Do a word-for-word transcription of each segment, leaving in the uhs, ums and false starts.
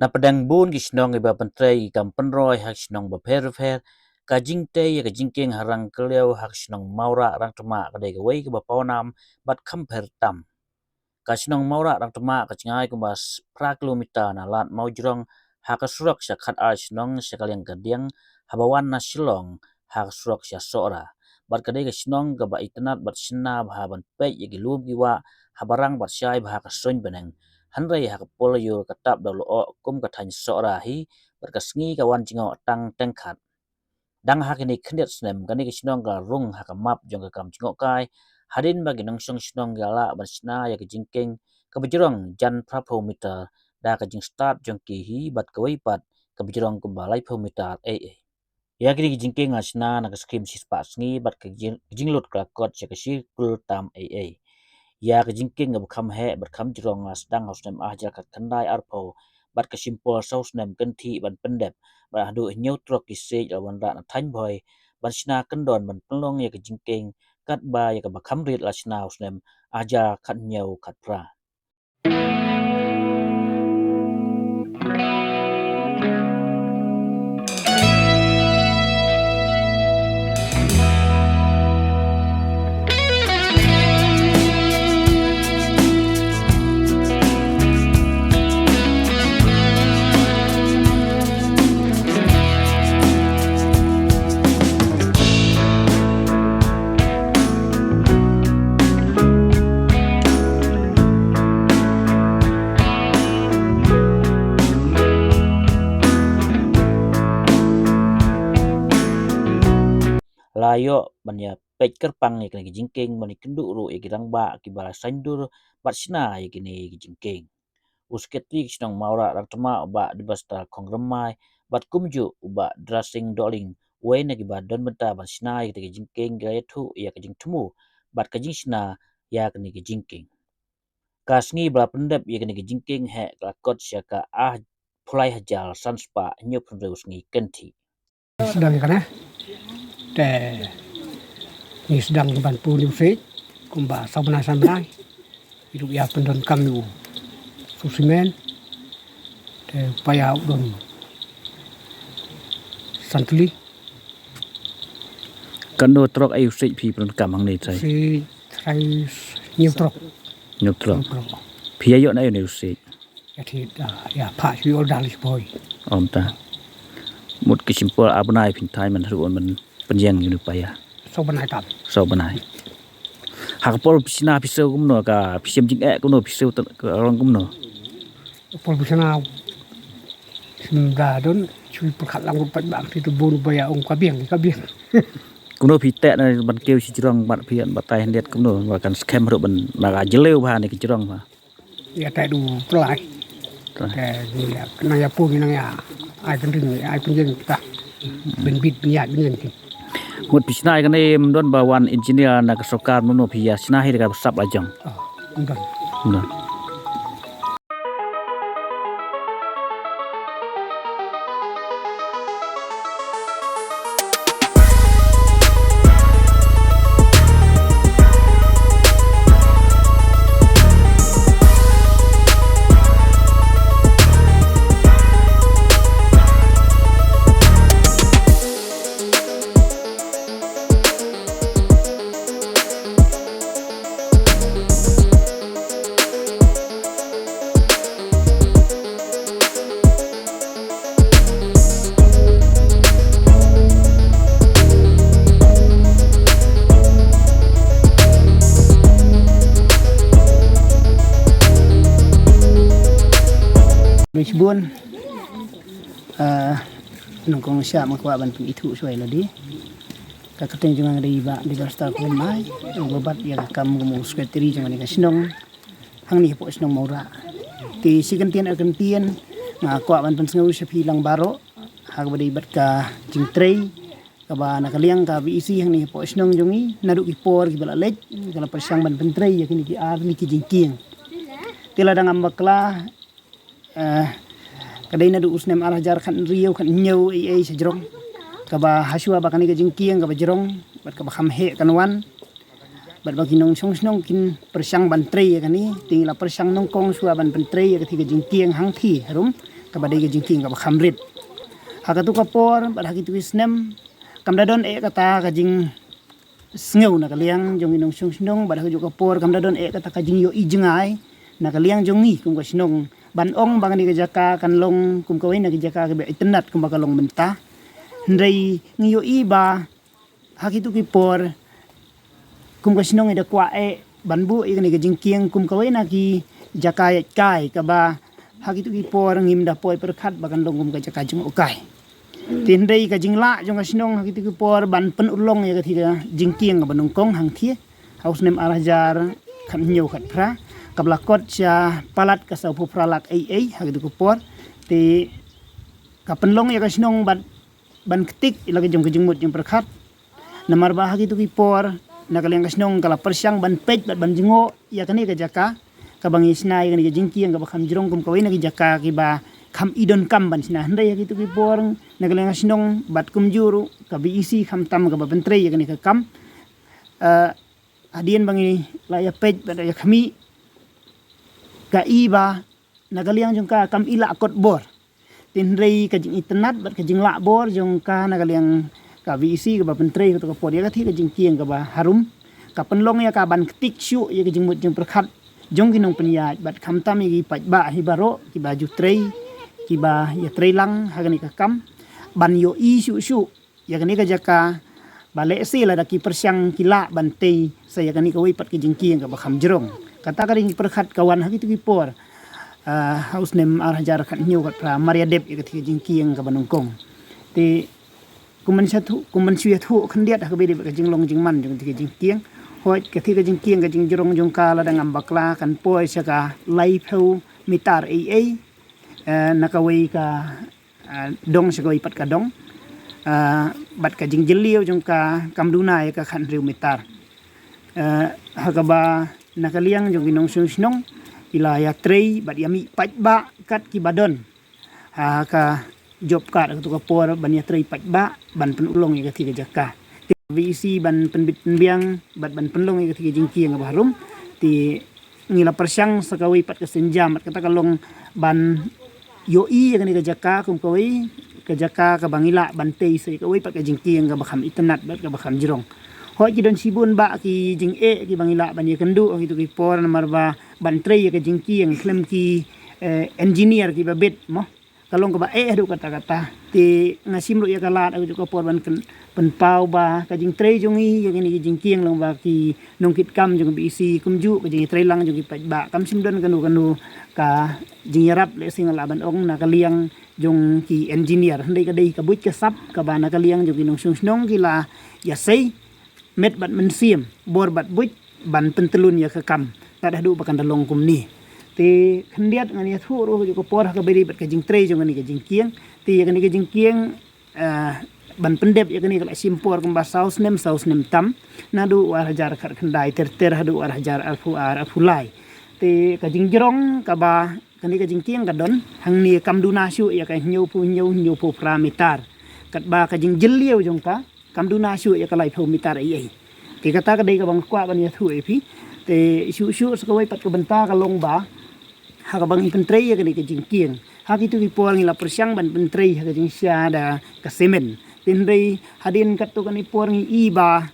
Na pdeng bun ki shnong kiba pyntrei ki kam pynroi ha ki shnong bapher bapher, ka jingtei ïa ka jingkieng ha Rangkylliaw ha ka shnong Mawrah Rangtma ka dei kawei kaba pawnam bad kham pher tam. Ka shnong Mawrah Rangtma ka jngai kumba s-, phra kilometer na Lad Mawjrong ha ka surok sha khatar shnong sha ka liang ka diang haba wan na Shillong ha ka surok sha Sohra. Bad ka dei ka shnong kaba itynnad bad shna bha ban peit ïa ki lum ki wah haba rang bad shai bha ka suiñ bneng. Hynrei ha ka por laiur ka tap da u lyoh kum ka thaiñ Sohra hi bad ka sngi ka wan jngoh tang teng khat. Dang ha kine khyndiat snem kane ka shnong ka la rung ha ka map jong ka kam jngohkai hadien ba ki nongshong shnong ki la lah ban shna ïa ka jingkieng kaba jrong jan phraphew meter da ka jingstad jong ki hi bad kawei pat kaba jrong kumba laiphew meter ei ei. Ïa kine ki jingkieng la shna na ka skhim shispah sngi bad ka jing-, ka jinglut ka la kot sha ka shi kul tam ei ei. Ïa ka jingkieng kaba kham heh bad kham jrong la sdang ha u snem ar hajar khatkhyndai arphew bad ka shim por saw snem kynthih ban pyndep bad haduh hynñiew trok ki siej la wanrah na thaiñ Bhoi ban shna kyndon ban pynlong ïa ka jingkieng katba ïa kaba kham rit la shna ha u snem ar hajar khathynñiew khatphra. La ïoh ban ïa peit kyrpang ïa kine ki jingkieng ban ïakynduh ruh ïa ki rangbah kiba la saiñdur bad shna ïa kine ki jingkieng. U Sekretari ka shnong Mawrah Rangtma u Bah Dibastar Khongrymmai bad kumjuh u Bah Drasing Dohling, uwei na kiba don bynta ban shna ïa kine ki jingkieng, ki la ïathuh ïa ka jingthmu bad ka jingshna ïa kine ki jingkieng. Ka sngi ba la pyndep ïa kine ki jingkieng heh ka la kot sha ka arphew lai hajar san spah hynñiewphew hynriew sngi kynthih. Sdang ïa kane. Te ngi sdang ban pun ïa u siej kumba saw bnai san bnai. Ïa u ïa pyndonkam ïa u simen. Te u paia u don san tylli. Katno trok ai u siej phi pyndonkam hangne trai? Siej trai hynñiew trok. Hynñiew trok. Hynñiew trok. Phi ïa ïoh na ïa une u siej? Ïa thied, ah, ïa phah shu ïoh dal shu poi. Ym ta. Mut ki shim por ar bnai phin thaiñ man haduh ban pynïeng ïa une u paia. Saw bnai tam. Saw bnai. Ha ka por phi shna phi siew kumno, ka phi shem jingeh kumno, phi siew ka long kumno? Ka por phi shna shem da don shu pyrkhat lang ruh pat bang phi tu bun ba ïa ong ka biang, ka biang. Kumno phi teh na ban kiew shi jrong bad phi ïa batai hyndiat kumno ba kan skhem ruh ban ba ka jylliew bha ne ka jrong bha. Ïa teh du tlai. Tlai. Te ngi ïa, nang ïa pun nang ïa ai pynring, ai pynjeng ta. Bin bit ngi ïa pynjeng ki. Mut phi shna ïa kane ym don ba wan engineer na ka sorkar, mano phi ïa shna hi da ka sap la jong? Oh, ym don. Ym don. Bun, ah, nyngkong sha ma kwah ban pynithuh shwa ïa lade. Ka kyrteng jong nga dei Bah Dibastar Khongrymmai, uba bat ïa ka kam kum u sekretari jong kane ka shnong hangne hapoh shnong Mawrah. Te shi kyntien ar kyntien nga kwah ban pynsngew sha phi lang baroh ha kaba dei bad ka jingtrei kaba na ka liang ka VEC hangne hapoh shnong jong ngi, naduh ki por kiba la leit, ka la pyrshang ban pyntrei ïa kine ki ar tylli ki jingkieng. Te lada ngam bakla, eh, ka dei naduh u snem ar hajar khathynriew, khathynñiew ei ei sha jrong, kaba hashwa ba kane ka jingkieng kaba jrong bad kaba kham heh kan wan, bad ba ki nongshong shnong kin pyrshang ban trei ïa kane, te ngi la pyrshang nyngkong shuwa ban pyntrei ïa katei ka jingkieng hangthie harum, kaba dei ka jingkieng kaba kham rit. Ha katu ka por bad ha kitu ki snem, kam da don eh kata ka jingsngew na ka liang jong ki nongshong shnong, bad ha kajuh ka por kam da don eh kata ka jingïohi jngai na ka liang jong ngi kum ka shnong, ban ong ba kane ka jaka kan long kum kawei na ki jaka kiba itynnad kumba ka long mynta. Hynrei ngi ïohi ba ha kitu ki por kum ka shnong i da kwah eh ban buh ïa kane ka jingkieng kum kawei na ki jaka ïaid kai, kaba ha kitu ki por ngim da poi pyrkhat ba kan long kum ka jaka jngohkai. Te hynrei ka jinglah jong ka shnong ha kitu ki por ban pynurlong ïa katei ka jingkieng kaba nyngkong hangthie, ha u snem ar hajar khathynñiew khatphra, kaba la kot sha palat ka sawphew phra lak ei ei ha kitu ki por. Te ka pynlong ïa ka shnong bad ban ktik ïa la ka jong ka jingmut jingpyrkhat. Namar ba ha kitu ki por na ka liang ka shnong ka la pyrshang ban peit bad ban jngoh ïa kane ka jaka kaba ngi shna ïa kane ka jingkieng kaba kham jrong kum kawei na ki jaka kiba kham i donkam ban shna. Hynrei ha kitu ki por na ka liang ka shnong bad kumjuh ruh ka VEC khamtam kaba pyntrei ïa kane ka kam, eh, hadien ba ngi la ïa peit bad ïa khmih, ka i ba na ka liang jong ka kam i lah kot bor. Te hynrei ka jingitynnad bad ka jinglah bor jong ka na ka liang ka VEC kaba pyntrei katu ka por ïa katei ka jingkieng kaba harum, ka pynlong ïa ka ban ktik shuh ïa ka jingmut jingpyrkhat jong ki nongpynïaid bad khamtam ïa ki paidbah hi baroh kiba ju trei, kiba ïa trei lang ha kane ka kam, ban ïohi shuh shuh ïa kane ka jaka, ba lehse lada ki pyrshang ki lah ban tei sa ïa kane kawei pat ka jingkieng kaba kham jrong. Kata ka ring pyrkhat ka wan ha kitu ki por, ah, ha u snem ar hajar khathynñiew khatphra mar ïa dep ïa katei ka jingkieng kaba nyngkong. Te kum ban shu ïathuh, kum ban shu ïathuh khyndiat ha kaba ïadei bad ka jinglong jingman jong katei ka jingkieng. Hooid, katei ka jingkieng ka jingjrong jong ka lada ngam bakla kan poi sha ka laiphew mitar ei ei, eh, na kawei ka ah, dong sha kawei pat ka dong, ah, bad ka jingjylliew jong ka kam duna ïa ka khathynriew mitar. Ah, ha kaba na ka liang jong ki nongshong shnong ki la ïa trei bad ïa mih paidbah kat kiba don ha ka job card ha katu ka por ban ïa trei paidbah ban pynurlong ïa katei ka jaka. Te VEC ban pynbit pynbiang bad ban pynlong ïa katei ka jingkieng kaba harum, te ngi la pyrshang sa kawei pat ka sienjam bad kata ka long ban ïohi ïa kane ka jaka kum kawei ka jaka kaba ngi lah ban tei sa ïa kawei pat ka jingkieng kaba kham itynnad bad kaba kham jrong. Hooid, ki don shibun bah ki jingeh kiba ngi lah ban ïakynduh ha kitu ki por namar ba ban trei ïa ka jingkieng khlem ki, eh, engineer kiba bit mo. Ka long kaba eh haduh katta katta. Te nga shim ruh ïa ka lad ha kajuh ka por ban kyn-, pynpaw ba ka jingtrei jong ngi ïa kine ki jingkieng lyngba ki nongkitkam jong ka VEC kumjuh ka jingïatreilang jong ki paidbah kam shym don kano kano ka jingïarap lehse nga lah ban ong na ka liang jong ki engineer. Hynrei ka dei ka buit ka sap kaba na ka liang jong ki nongshong shnong ki la ïasei met bad mynsiem, bor bad buit ban pyntyllun ïa ka kam tad haduh ba kan da long kumne. Te khyndiat ngan ïathuh ruh ha kajuh ka por ha kaba ïadei bad ka jingtrei jong kane ka jingkieng. Te ïa kane ka jingkieng, eh, ban pyndep ïa kane ka la shim por kumba saw snem, saw snem tam, naduh u ar hajar khatkhyndai ter ter haduh u ar hajar arphew ar, arphew lai. Te ka jingjrong kaba kane ka jingkieng ka don hangne kam duna shuh ïa ka hynñiewphew hynñiew, hynñiewphew phra mitar. Katba ka jingjylliew jong ka kam duna shuh ïa ka laiphew mitar ei ei. Te kata ka dei kaba nga kwah ban ïathuh ïa phi. Te shuh shuh sa kawei pat ka bynta ka long ba ha kaba ngi pyntrei ïa kane ka jingkieng, ha kitu ki por ngi la pyrshang ban pyntrei ha ka jingshisha da ka simen. Te hynrei hadien katto katne por ngi i ba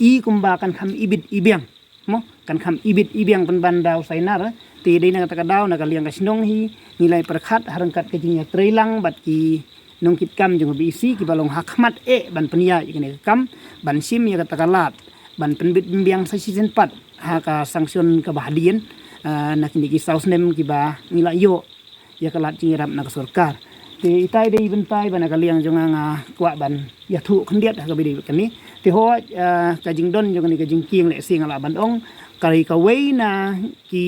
i kumba kan kham ibit ibiang. Mo, kan kham ibit ibiang pynban da u Sainar. Te dei na kata ka daw na ka liang ka shnong hi ngi la ïa pyrkhat ha ryngkat ka jingïatreilang bad ki nongkitkam jong ka VEC kiba long ha khmat eh ban pynïaid ïa kane ka kam, ban shim ïa kata ka lad ban pynbit pynbiang sa shisien pat ha ka sanction kaba hadien, ah, na kine ki saw snem kiba ngi la ïoh ïa ka lad jingïarap na ka sorkar. Te itai dei i bynta iba na ka liang jong nga nga kwah ban ïathuh khyndiat ha kaba ïadei bad kane. Te hooid, ah, ka jingdon jong kane ka jingkieng lehse nga lah ban ong ka dei kawei na ki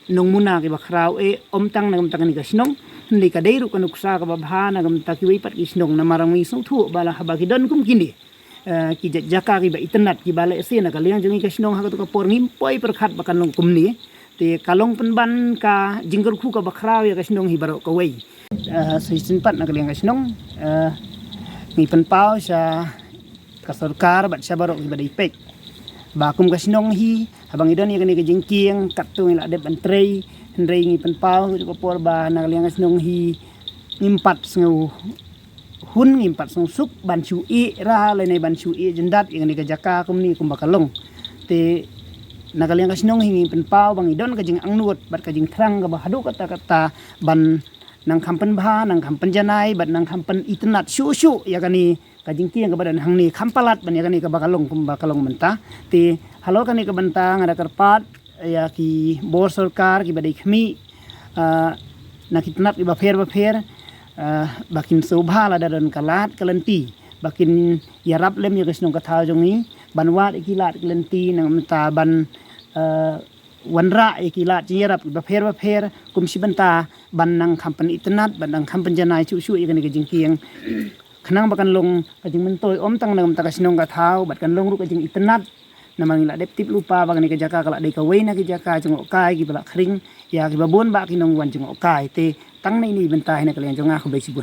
nongmuna kiba khraw eh, ym tang na ka bynta kane ka shnong, Hynrei ka dei ruh ka nuksa kaba bha na ka bynta kiwei pat ki shnong, namar ngi sngewthuh ba la haba ki don kum kine, eh, ki jaka kiba itynnad kiba lehse na ka liang jong ngi ka shnong ha kato ka por ngim poi pyrkhat ba kan long kumne. Te ka long pynban ka jingkyrkhu kaba khraw ïa ka shnong hi baroh kawei. Eh, sa shisien pat na ka liang ka shnong, eh, ngi pynpaw sha ka sorkar bad sha baroh kiba dei peit ba kum ka shnong hi, haba ngi don ïa kane ka jingkieng katto ngi la dep ban trei. Hynrei ngi pynpaw ha kato ka por ba na ka liang ka shnong hi ngim pat sngew hun, ngim pat sngewsuk ban shu ïeh ra lane ban shu ïeh jyndat ïa kane ka jaka kumne kumba ka long. Te na ka liang ka shnong hi ngi pynpaw ba ngi don ka jingangnud bad ka jingthrang kaba haduh katta katta ban nang kham pynbha, nang kham pynjanai bad nang kham pynitynnad shuh shuh ïa kane ka jingkieng kaba don hangne, kham palat ban ïa kane kaba ka long kumba ka long mynta. Te halor kane ka bynta nga da kyrpad ïa ki bor sorkar kiba dei khmih, ah, na ki tnat kiba pher ba pher, ah, ba kin sngewbha lada don ka lad ka lynti ba kin ïarap lem ïa ka shnong ka thaw jong ngi ban wad ïa ki lad ki lynti na ka bynta ban, ah, wanrah ïa ki lad jingïarap kiba pher ba pher kum shi bynta ban nang kham pynitynnad, ban nang kham pynjanai shuh shuh ïa kane ka jingkieng. Khnang ba kan long ka jingmyntoi ym tang na ka bynta ka shnong ka thaw bad kan long ruh ka jingitynnad. Namar ngi la dep tip lypa ba kane ka jaka ka la dei kawei na ki jaka jngohkai kiba la khring ïa kiba bun bah ki nongwan jngohkai. Te tang na ine i bynta hi na ka liang jong nga, khublei shibun.